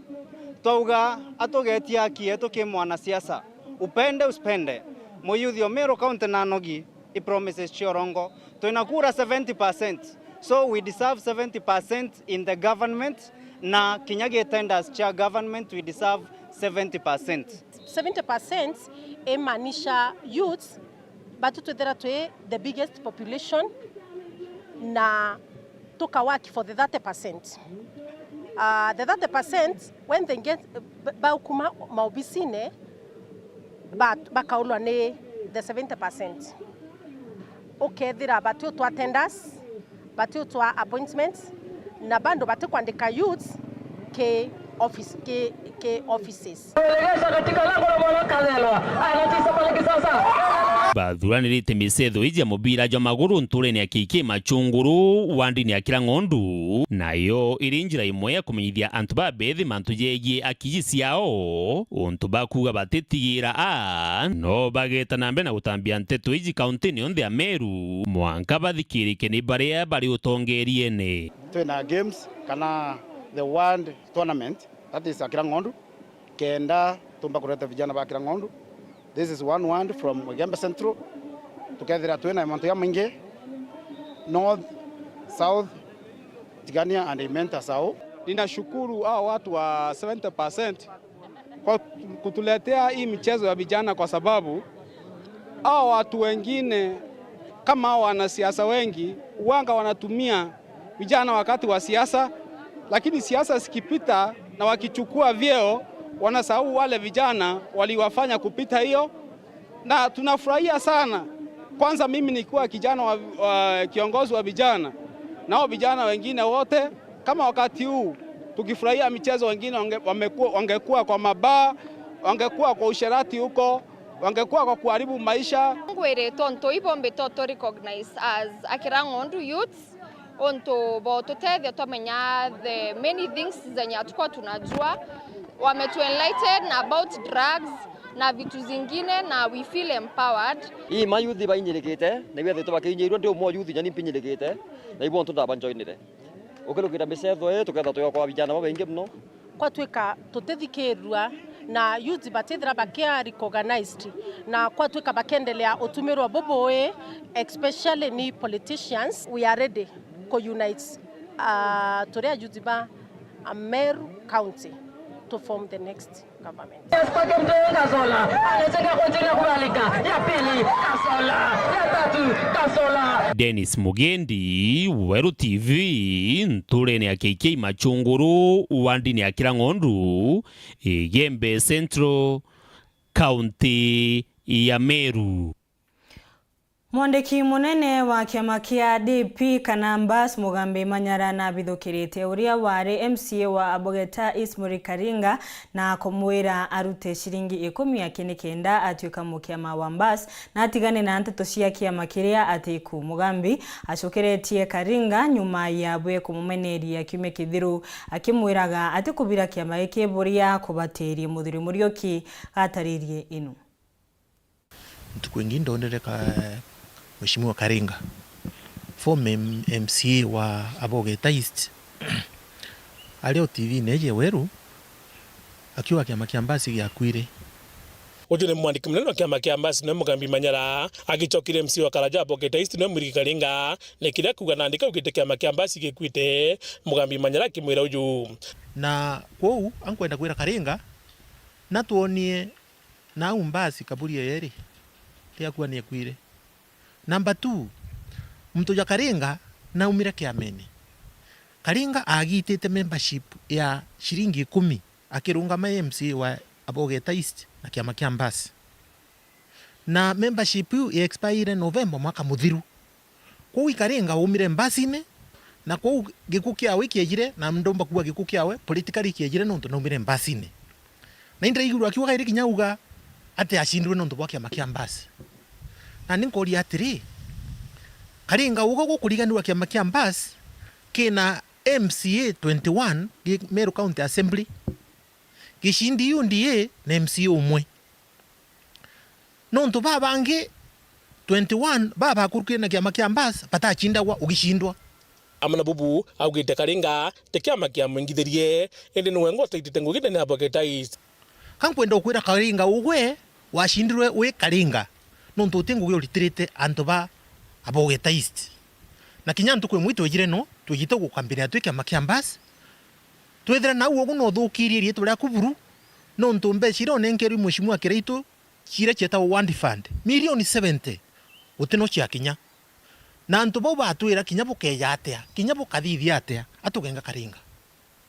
twauga atugetie haki yetu ki mwanasiasa. Upende usipende, muyuthi o Meru County na nogi i promises cia urongo. Twina kura seventy percent, so we deserve seventy percent in the government, na kinya gi tenders cia government we deserve seventy percent. Seventy percent imaanisha youths batu twithira twi the biggest population na tuka work for the thirty percent. Uh, the thirty percent when they get, ba-, baukuma maobisine, ba-, bakaulwa ni the seventy percent. Ukethira bati utwa tenders, bati utwa appointments, na bado bati kwandika youths ki office, ki, ki offices. Kuelekeza katika lango la Mwanakadhelwa, anatisa pale kisasa. Bathuranirite micetho iji ya mubira jwa maguru nturene ya K K Machunguru, wandini ya Kirang'ondu, nayo iri njira imwe ya kumenyithia antu babethi mantu jegie akiji ciao, untu bakuuga batitigira a, no bageta na mbere na gutambia nteto iji kauntini yonthe ya Meru, mwanka bathikirike ni baria bari utongeriene. Twina games kana the World Tournament, that is Akira Ng'ondu, kenda tumba kureta vijana ba Akira Ng'ondu. This is one ward from Igembe Central. Tukethira twina mantu jamaingi, North, South, Tigania and Imenta Sau. Ninashukuru hao watu wa seventy percent kwa kutuletea hii michezo ya vijana, kwa sababu hao watu wengine kama hao wanasiasa wengi huanga wanatumia vijana wakati wa siasa, lakini siasa zikipita na wakichukua vyeo, wanasahau wale vijana waliwafanya kupita hiyo. Na tunafurahia sana. Kwanza mimi nikiwa kijana wa, wa kiongozi wa vijana, nao vijana wengine wote kama wakati huu tukifurahia michezo, wengine wange-, wamekuwa, wangekuwa kwa mabaa, wangekuwa kwa usherati huko, wangekuwa kwa kuharibu maisha. Ngwire tontu ibo mbito to recognize as Akira Ng'ondu youths, untu botutethia twamenya the many things zenye hatukuwa tunajua. Wametu enlighten about drugs na vitu zingine, na we feel empowered. Ii mayuthi bainyirikite, na ibu ethitwe bakiinyirua ndi umwe wa yuthi nyani mpinyirikite, na ibu ontu ndabanjoinire. Ukirukira micetho ii, tuketha twiokoa vijana babaingi muno. Kwatwika tutithikirua na youth batithira bakia recognized, na kwatwika bakendelea utumirwa bubui, especially ni politicians, we are ready ku unite, uh, turi a youth ba, uh, Meru County to form the next government. Yes, kwake mtoto Kazola, anacheka kwa jina kubalika. Ya pili, Kazola. Ya tatu, Kazola. Dennis Mugendi, Weru T V, nturene ya K K Machunguru, wandini ya Kirang'ondu, Igembe Central, County ya Meru. Mwandiki munene wa kiama kia D P kana Mbas, Mugambi Manyara, nabithukirite uria wari M C A wa Abogeta East Murri Karinga na kumwira arute ciringi ikumi aki nikenda atuika mukiama wa Mbas na atigane na nteto cia kiama kiria atiku. Mugambi acokeretie Karinga nyuma ya bwe kumumeneria kiumia kithiru, akimwiraga atikubira kiama giki buria kubatirie. Muthuri Muriuki gataririe inu. Ntuku ingi ndonere ka, Mheshimiwa Karinga, former M-, M C A wa Abogeta East, ari o T V-ini iji Weru, akiuga kiama kia Mbasi giakuire. Uju ni mwandiki munene wa kiama kia Mbasi, niwe Mugambi Manyara, agicokire M C A wa Karaja Abogeta East, niwe Murri Karinga, ni kiria kuuga nandi kaugite kiama kia Mbasi gikuite, Mugambi Manyara akimwira uju. Na kwou, ankwenda kwira Karinga, natwonie Nau Mbasi kaburi eeri, riakua ni ekuire. Number two, muntu ja Karinga naumire kiamene. Karinga agitite membership ya ciringi ikumi akirungama M C A wa Abogeta East na kiama kia Mbasi. Na membership iu i expire November mwaka muthiru. Kwou Karinga aumire Mbasine, na kwou giku kiawe kiejire, na ndomba kuuga giku kiawe politically kiejire nontu naumire Mbasine. Na indaigirwe akiuga kairi kinya auga ati acindirwe nontu bwa kiama kia Mbasi. Na ni nkoria atiri, Karinga uga gukuriganirwa kiama kia Mbasi kina M C A twenty-one gi Meru County Assembly, gicindi U D A na M C A umwe. Nontu babangi twenty-one baa bakurukire na kiama kia Mbas batacindagwa ugicindwa. Amwe na bubu augite Karinga ti kiama kiamwingithirie, indi niwe ngota itite ngugi ndene ya Abogeta East. Ka nkwenda ukwira Karinga ugwe wacindirwe wi Karinga, nontu uti ngugi uritirite antu ba Abogeta East. Na kinya ntuku imwe itwijire no, twijite gukambira twi kiama kia Mbas, twithira nau ugu no uthukirie riitwa riaku buru, nontu mbeca iria unenkerwe Mheshimiwa Kiraitu ciria cietagwa Ward Fund, milioni seventy, guti no ciakinya. Na antu bau batwira kinya bukeeja atia, kinya bukathithia atia, atugenga Karinga.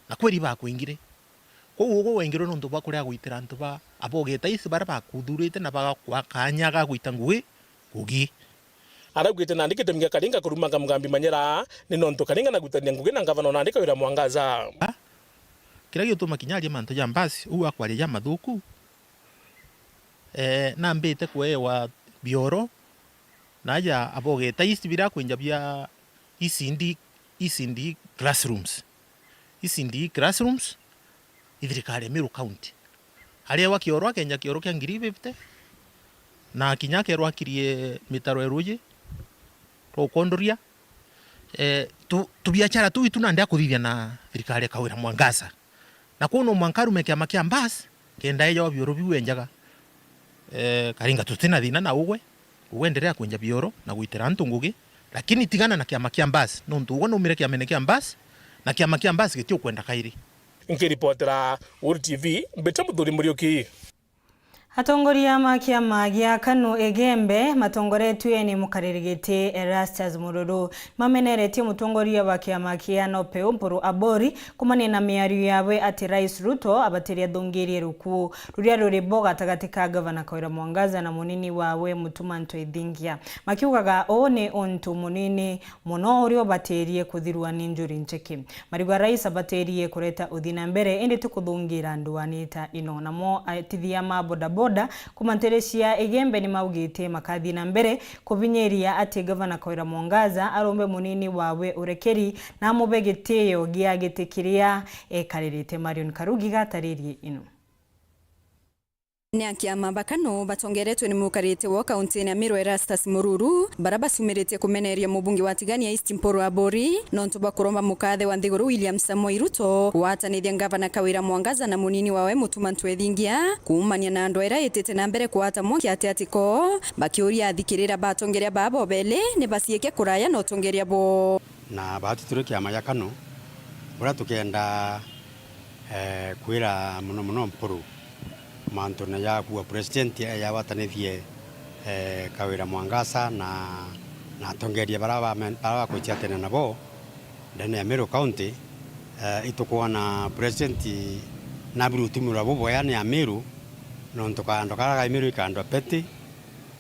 Na kweri bakwingire. Kwou ugu wengirwe nontu bwa kuria gwitira antu ba Abogeta East baria bakuthurite na bagakwa kaanya ga gwita ngugi ngugi. Araugite nandi gitumi gia Karinga kurumanga Mugambi Manyera ni nontu Karinga nagutania ngugi na ngavana o nandi Kawira Mwangaza. Kiria gituma kinya arie mantu ja Mbas, uu akwaria jamathuku, eh, nambite kweewa bioro, na aja Abogeta East biria akwinja bia E C D, E C D classrooms. E C D classrooms, i thirikari ya Meru County. Areewa kioro, akenja kioro kia ngiri fifty, na kinya akeerwa akirie mitaro ya ruuji rwa ukondoria. Eh, tu, tubiachara tuu itu nandi akuthithia na thirikari ya Kawira Mwangaza. Na kwou no mwanka arume kiama kia Mbas, kenda eeja wa bioro biu enjaga. Eh, Karinga tutina thina na ugwe, ugwe endelea kwenja bioro na gwitira antu ngugi, lakini tigana na kiama kia Mbas, nontu ugwe naumire kiamene kia Mbas, na kiama kia Mbas gitiukwenda kairi. Nkiripotera Uru T V, mbite Muthuri Muriuki. Atongoria ma kiama gia KANU Igembe matongoretue ni mukariri giti Erastus Mururu mameneretie mutongoria wa kiama kia NOPEU Mpuru Abori kumania na miario yawe ati Rais Ruto abatiria athungirie rukuu ruria ruri bo gatagati ka Gavana Kawira Mwangaza na munini wawe Mutuma Ntwethingia, makiugaga uu ni untu munini mono uria ubatirie kuthirua ni njuri ncheke. Mariuga Rais abatirie kureta uthii na mbere, indi ti kuthungira nduani ta ino. Namo atithia ma bodaboda kuma ntere cia Igembe ni maugite makathii na mbere kubinyiria ati Gavana Kawira Mwangaza arombe munini wawe urekeri na amube gitio gia giti kiria ekaririte. Marion Karugi gataririe ino. Ni akiama ba KANU batongeretwe ni mukarite wo kauntini ya Meru Erastus Mururu, bara bacumiritie kumeneria mubunge wa Tigania East Mpuru Abori, nontu bwa kuromba mukathe wa nthiguru William Samoei Ruto gwatanithia Ngavana Kawira Mwangaza na munini wawe Mutuma Ntwethingia kuumania na ndwaa iria itite na mbere kwata mwanki atiatiko, bakiuria athikirira ba atongeria baa bobeli ni baciike kuraya na utongeria bo. Na baatu turi kiama gia KANU, buria tukenda, eh, kwira mono mono Mpuru mantune ja kuuga president eeja agwatanithie, eh, Kawira Mwangaza na, na atongeria baria bame-, baria bakwitia tene nabo ndene ya Meru County. Eh, itukwona president nabiri utumirwa bubwega ni Ameru, nontu kando karia ka Meru ikandwa peti,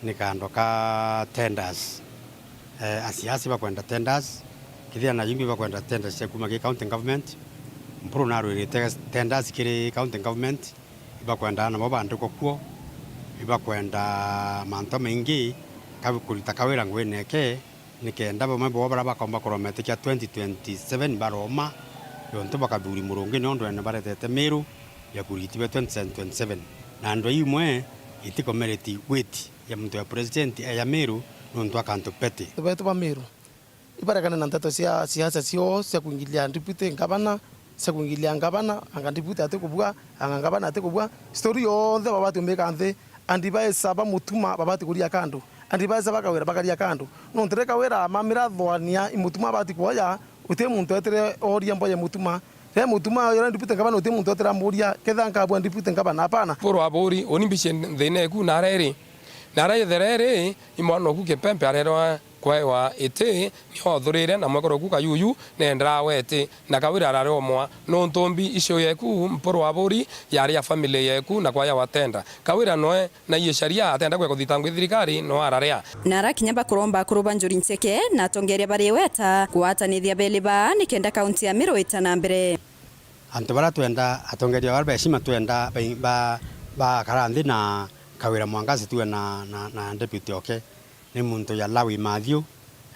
Ni kando ka tenders. Eh, asiasi bakwenda tenders, kithia na yumbi bakwenda tenders cia kuma ki county government. Mpuru narwirite tenders kiri county government, ibakwenda nabo bandikwe kuo, ibakwenda mantu maingi, kabi-, kurita kawira nguine eke, nikenda bamwe bo baria bakomba kuroma itikia twenty twenty-seven baroma, yontu bakathuri murungi nontu ene baretete Miru ya kuriti be twenty twenty-seven. Na andu imwe itikomereti weight ya muntu ya president eya Miru nontu akantu pete. Antu betu ba Miru ibaregane na nteto cia siasa cio cia kuingilia deputy ngavana, cia kuingilia ngavana, anga deputy atikubua, anga ngavana atikubua. Story yonthe babati umbika nthi, advisor ba Mutuma babati kuria kando, advisor ba Kawira bakaria kando. Nontu riria Kawira amamira thwania i Mutuma abati kuoya, uti muntu etire oria mboya Mutuma. Riria Mutuma oya deputy ngavana, uti muntu etire amuria, kethira nkabua deputy ngavana, hapana. Mpuru Aburi, uni mbici nthina eku, nara iri, nara ithera iri, i mwana oku Kipempe arerwa kwaewa iti, nio othurire, na mwekuru oku Kayuyu, nendera awe iti, na Kawira arari omwa, nontu mbi icio yeku, Mpuru Aburi, yari ya family yeku, na kwaewa tenda. Kawira noe na iye sharia atenda kwea kuthitangwa i thirikari, no araria. Na arakinya bakuromba akuru ba Njuri Ncheke na atongeria bari weta, kugwatanithia beli baa nikenda kaunti ya Meru ita na mbere. Antu baria twenda, atongeria baria ba heshima twenda ba, ba, bakara nthi na Kawira Mwangaza tuwe na, na, na deputy oke. Ni muntu ya Lawi Mathiu,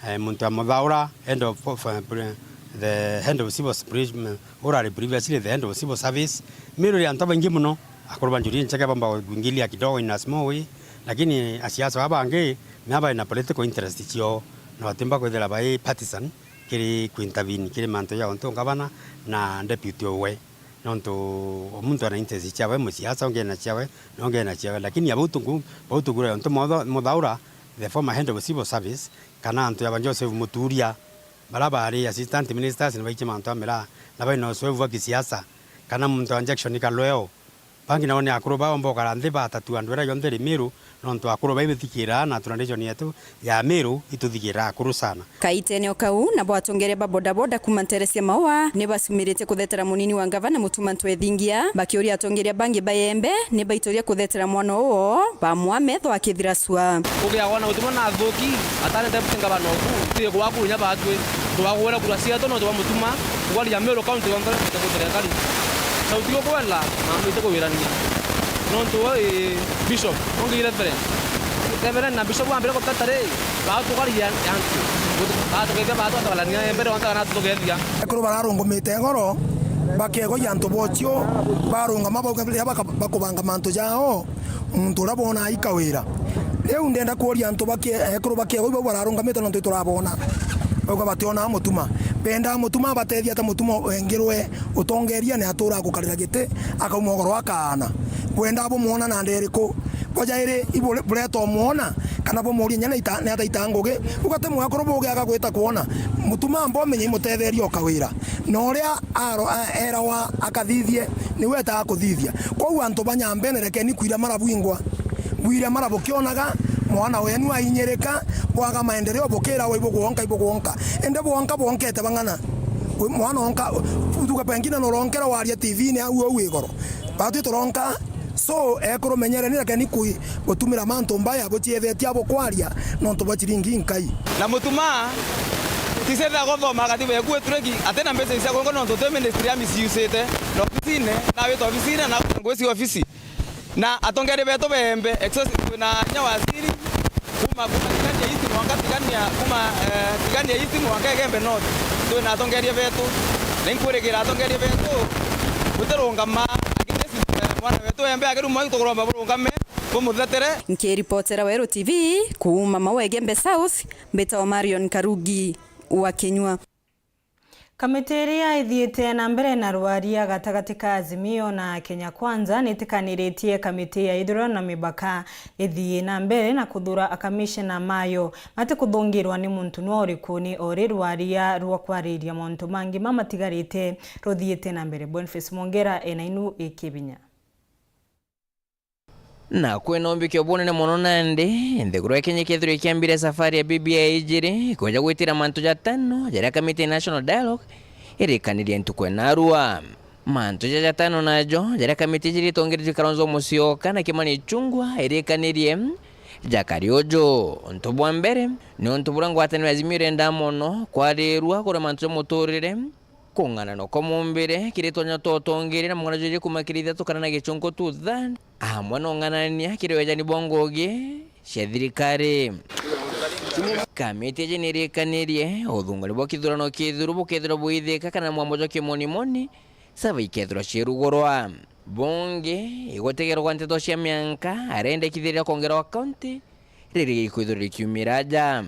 eh, muntu ya Muthaura, head of, of, eh, pre-, the head of civil s-, pre-, mm, urari previously the head of civil service. Miru ri antu baingi muno, akuru ba Njuri Ncheke bamba kuingilia kidogo in a small way, lakini asiasa baba bangi, mea bari na political interest ciao, na batimba kwithira bai partisan kiri kuintervene kiri mantu ja untu ngavana na deputy owe. Nontu o muntu ena interest ciawe, musiasa ungi ena ciawe, na ungi ena ciawe, lakini abau tungu, bau tugura untu Mutha-, Muthaura, the former head of civil service, kana antu ya ba Joseph Muturia, baria bari assistant ministers ni baikie mantu a miraa, na baina uzoefu bwa kisiasa, kana muntu wa Jackson Kalweo. Bangi nao ni akuru baomba ukara nthi batatu andu iria yonthe iri Miru, nontu akuru bai bithikiraa na tradition yetu ya Miru ituthikiraa akuru sana. Kaitene o kau, nabo atongeria ba bodaboda kuma ntere cia Maua ni bacumirite kuthetera munini wa ngavana Mutuma Ntwethingia, bakiuria atongeria bangi ba Iembe ni baituria kuthetera mwana uo, bamwa metho akithira cua. Ugiagwa na Mutuma na athuki, atane deputy ngavana oku, ti kwa kunya batwi, twagwira kura cietu nontu bwa Mutuma, ngwari ya Meru County yonthe ni kuthirikari. Sauti ukwenda, na mite kuwirania. Nontu we, eh, Bishop, ungi Reverend. Reverend na Bishop wambire guteta ri, baatugaria antu. Baatugeithia, baatwatwarania mbere, onthe kana atugeethia. Ekuru bararungumite ngoro, bakegoia antu bocio, barungama bauga riria baka-, bakubanga mantu jao, muntu uria boonaa i Kawira. Riu ndenda kuuria antu bakie-, ekuru bakiegoi bau bararungamite nontu iturabona. Bauga bationaa Mutuma. Bendaa Mutuma abatethia ata Mutuma wengirwe utongeria ni atura gukarira giti, akauma ugoro akaana. Bwendaa bumwona na nda iriku? Bo jairi ibu-, bureta umwona, kana bumuurie inya ni ita-, ni ataita ngugi? Ugate mwakuru bugi agagwita kwona. Mutuma mbomenye imutetheria o Kawira. Na uria aro-, a-, erawa akathithie, niwe etaga kuthithia. Kwou antu ba Nyambene rekeni kwiria marabwingwa. Bwiria mara bukionaga mwana wenu ainyirika, bwaga maendeleo bukira we ibugwonka, ibugwonka. Indi bwonka bwonkete bang'ana. We mwana onka, tuge pengine nuronkera waria T V-ini au au igoro. Batwi turonka, so, ekuru menyereni, rekeni kui-, gutumira mantu mbaya buciethetie abo kwaria nontu bwa ciringi nkai. Na Mutuma, tisethira guthoma katiba yeku itureki, atina mbeca cia kuronka nontu ti ministry ya misiusite. Na ofisine, na wita ofisine, na ngwisi ofisi. Na atongeria betu beembe, excess, twina inya waziri, kuma, kuma Tigania East mwanka Tigania, kuma, eh, Tigania East mwanka Igembe North. Twina atongeria betu. Na inkwirigira atongeria betu, gutirungama, lakini, eh, mwana wetu Igembe agiruma, tukuromba burungame, bumuthetere. Nkiripotera Weru T V, kuuma Maua Igembe South, mbitagwa Marion Karugi wa Kinyua. Kamiti iria ithiite na mbere na rwaria gatagati ka Azimio na Kenya Kwanza niitikaniritie kamiti ya ithurano na mibaka ithii na mbere na kuthura akamishena mayo matikuthungirwa ni muntu nwa uriku ni ori rwaria rwa kwariria mauntu mangi mamatigarite ruthiite na mbere. Boniface Mwongera ena inu ikibinya. Na kwina umbikio bunene mono nandi, nthiguru ya Kenya ikethirwa ikiambire safari ya B B I ijiri, kuja gwitira mantu jatano jaria kamiti ya National Dialogue irikanirie ntuku ya narua. Mantu jaja jatano najo, jaria kamiti ijiri itongeretue Kalonzo Musyoka na Kimani Ichung'wah irikanirie, Jakari uju. Untu bwa mbere, ni untu buria ngwataniro ya Azimio irenda mono, kwarirua kuria mantu ja muturire, kung'ana no kwa mumbire, kiri twanya twa utongeria na mung'ana juju kuma kiri ithatu kana na gichunku two third, amwe na ung'anania kiri wejani bwa ngugi cia thirikari. Kamiti iji ni irikanirie uthunguri bwa kithurano kithuru bukethirwa buithika kana mwambo jwa kimonimoni, sava ikethirwa ciirugurwa. Bungi, igutegerwa nteto cia mianka, arendekithiria kwongerwa kaunti, riria ikwithirwa rikiumira aja.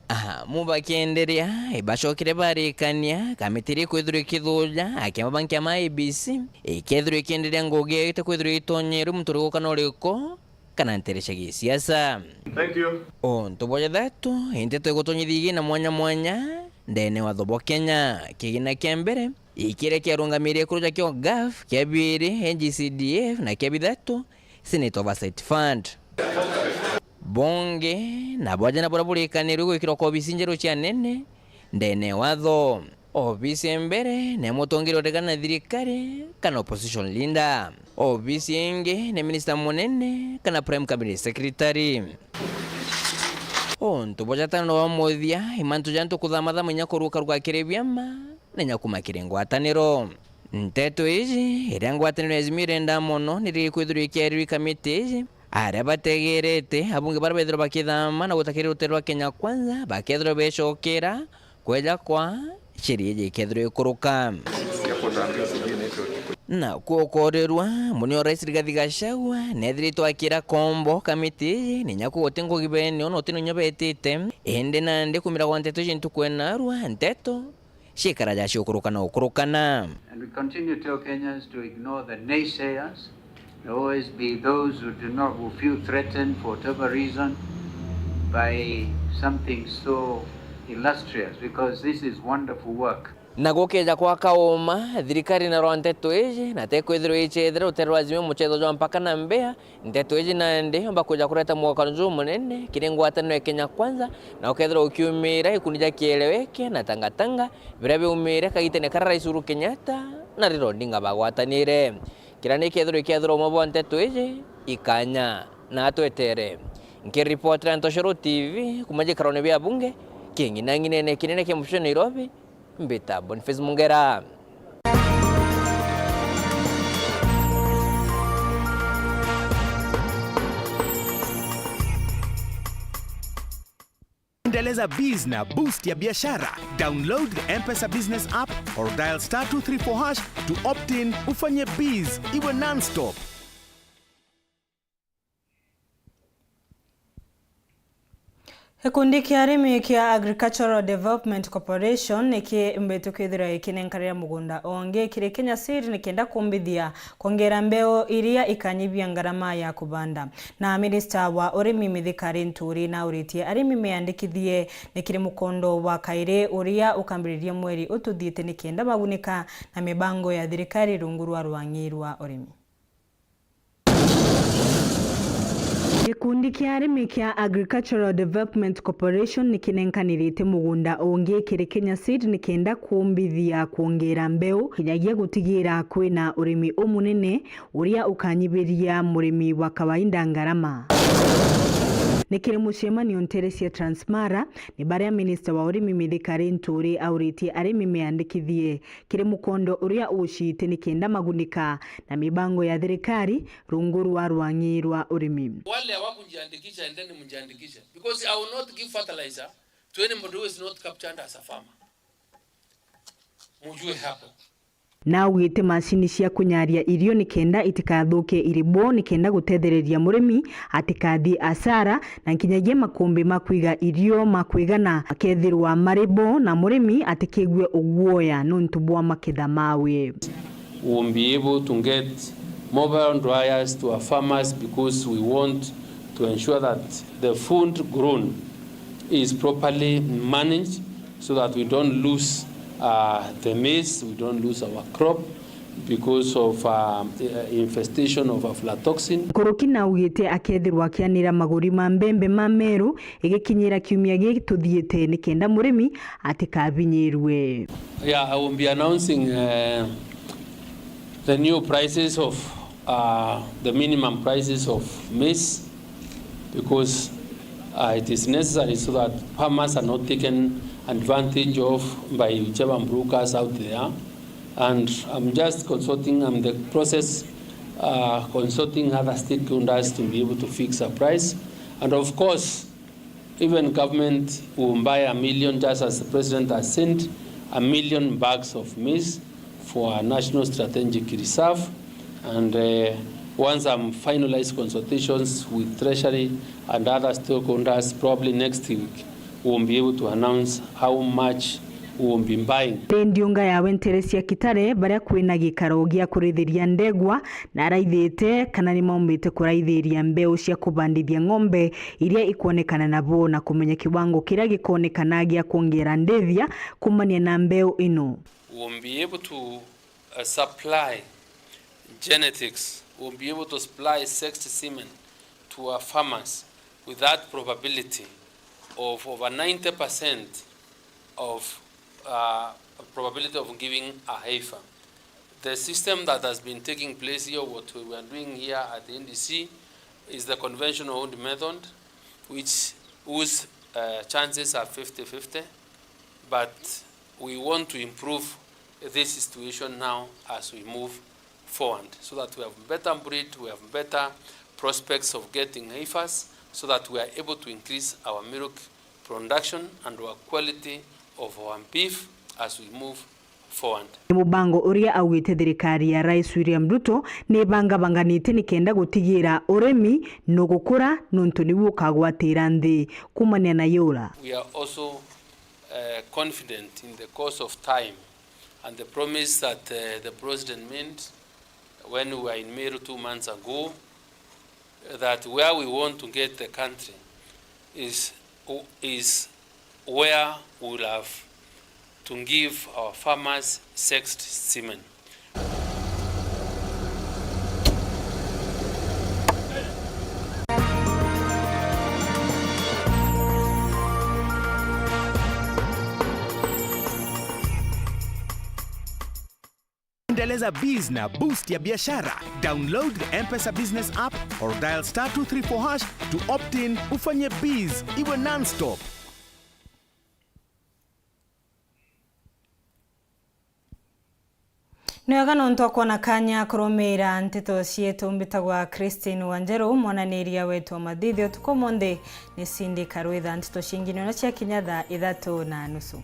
Aha, mu bakienderea, ibacokire barikania, kamiti iria ikwithirwa ikithuja, akiama ba nkiama A B C, ikethirwa ikienderea ngugi ite kwithirwa itonyeerwe muntu uriku kana uriku, kana ntere cia gisiasa. Thank you. Untu bwa jathatu, inteto igutonyithia igina mwanya mwanya ndene watho bwa Kenya. Kigina kia mbere, ikiria kiarungamirie kuru ja kio gov, kia biri N G C D F, na kia bithatu Senate Oversight Fund. Bungi, na bwaja na buria burikanirwe gwikirwa kwa obisi njeru cia nene ndene watho. Obisi ya mbere ni mutongeria uregana na thirikari kana opposition leader. Obisi ingi ni minister munene kana prime cabinet secretary. Untu bwa jatano na bwa muthia, imantu ja antu kuthamathama inya kurukaruka kiri biama na inya kuma kiri ngwataniro. Nteto iji, iria ngwataniro ya Azimio irenda mono, ni riria ikwithirwa ikiarirwa i kamiti iji, aria bategerete, abunge baria bethirwa bakithama na gutakiri rutere rwa Kenya Kwanza, bakethirwa becokera, kweja kwa sheria iji ikethirwa ikuruka. Na kuokorirwa, muni o Rais Rigathi Gachagua, nethiritwe akira kombo kamiti iji, ni nyaku guti ngugi bene, ona uti ninyo betite, indi nandi kumira gwa nteto iji ntuku enarua, nteto ciikara ja ciukurukana ukurukana. And we continue to tell Kenyans to ignore the naysayers. There will always be those who do not, who feel threatened for whatever reason by something so illustrious, because this is wonderful work. Na gukeja kwa kauma, thirikari na rwa nteto iji, na tekwithirwa icethera rutere rwa Azimio mucetho jwa mpaka na mbea, nteto iji nandi yomba kwija kureta mwakano jumunene kiri ngwataniro ya Kenya Kwanza, na ukethirwa ukiumira ikundi ja kieleweke na tangatanga, biria biaumire kagitene karia Rais Uhuru Kenyatta na Raila Odinga bagwatanire. Kiria ni kethirwa ikethirwa umwe bwa nteto iji ikanya na atwetere. Nkiripotera Ntoshoro T V kuma gikarone bia bunge king'inang'inene kinene kia mucii Nairobi, mbita Boniface Mungera. Endeleza biz na boost ya biashara. Download the M-Pesa Business app or dial star two three four hash to opt in, ufanye biz iwe non-stop. Gikundi kia arimi kia Agricultural Development Corporation nikiumbite kwithirwa gikinenkanira mugunda ungi kiri Kenya Seed nikenda kumbithia kwongera mbeu iria ikanyibia ngarama ya kubanda. Na minista wa urimi Mithika Linturi nauritie arimi meyandikithie ni kiri mukondo wa kairi uria ukambiriria mweri ututhiite nikenda bagunika na mibango ya thirikari rungu rwa rwang'i rwa urimi. Gikundi kia arimi kia Agricultural Development Corporation nikinenkanirite mugunda ungi kiri Kenya Seed nikenda kumbithia kwongera mbeu, kinyagia gutigira kwina urimi umunene uria ukanyibiria murimi wa kawaida ngarama. Ni kiri mucemanio ntere cia Transmara, ni baria minista wa urimi Mithika Linturi auritie arimi meyandikithie kiri mukondo uria uciite nikenda magunika na mibango ya thirikari rungu rwa rwang'i rwa urimi. Wale hawakujiandikisha, endeni mjiandikishe, because I will not give fertilizer to anybody who is not captured as a farmer. Mujue hapo. Naugite macini cia kunyaria irio nikenda itikathuke iri bo, nikenda gutethereria murimi atikathii asara, na nkinyagia makumbi ma kwiga irio ma kwigana makethirwa mari bo, na murimi atikigue uguoya nuntu bwa maketha mawe. We will be able to get mobile dryers to our farmers because we want to ensure that the food grown is properly managed so that we don't lose, uh, the maize, we don't lose our crop because of, uh, infestation of aflatoxin. Nkuruki naugite akethirwa akianira maguri ma mbembe ma Meru igikinyira kiumia giki tuthiite nikenda murimi atikabinyirwe. Yeah, I will be announcing, uh, the new prices of, uh, the minimum prices of maize, because Uh, it is necessary so that farmers are not taken advantage of by whichever brokers out there. And I'm just consulting, I'm in the process, uh, consulting other stakeholders to be able to fix a price. And of course, even government will buy a million, just as the president has sent a million bags of maize for our national strategic reserve. And, uh, once I'm finalized consultations with Treasury and other stakeholders, probably next week, we'll be able to announce how much we will be buying. Ri ndiunga yawe ntere cia Kitare, baria kwina gikaro gia kurithiria ndegwa, na araithite kana ni maumbite kuraithiria mbeu cia kubandithia ng'ombe iria ikwonekana nabo, na kumenya kiwango kiria gikonekana gia kwongera ndithia kumania na mbeu ino. We'll be able to, uh, supply genetics, we'll be able to supply sexed semen to our farmers with that probability of over ninety percent of, uh, probability of giving a heifer. The system that has been taking place here, what we are doing here at the N D C, is the conventional owned method, which, whose, uh, chances are fifty fifty, but we want to improve this situation now as we move forward, so that we have better breed, we have better prospects of getting heifers, so that we are able to increase our milk production and our quality of our beef as we move forward. Ni mubango uria augite thirikari ya Rais William Ruto ni ibangabanganite nikenda gutigira urimi nugukura, nontu niu ukagwatira nthi kumania na yura. We are also, uh, confident in the course of time and the promise that, uh, the president made when we were in Meru two months ago, that where we want to get the country is, is where we will have to give our farmers sexed semen. Endeleza biz na boost ya biashara. Download the M-Pesa Business app or dial star two three four hash to opt in, ufanye biz iwe non-stop. Ni wega nontu wa kwona kanya kurumiira nteto cietu. Mbitagwa Christine Wanjeru, mwananiria wetu wa mathithio utuku umunthi ni Cindy Karwitha. Nteto cingi ni ona ciakinya thaa ithatu na nusu.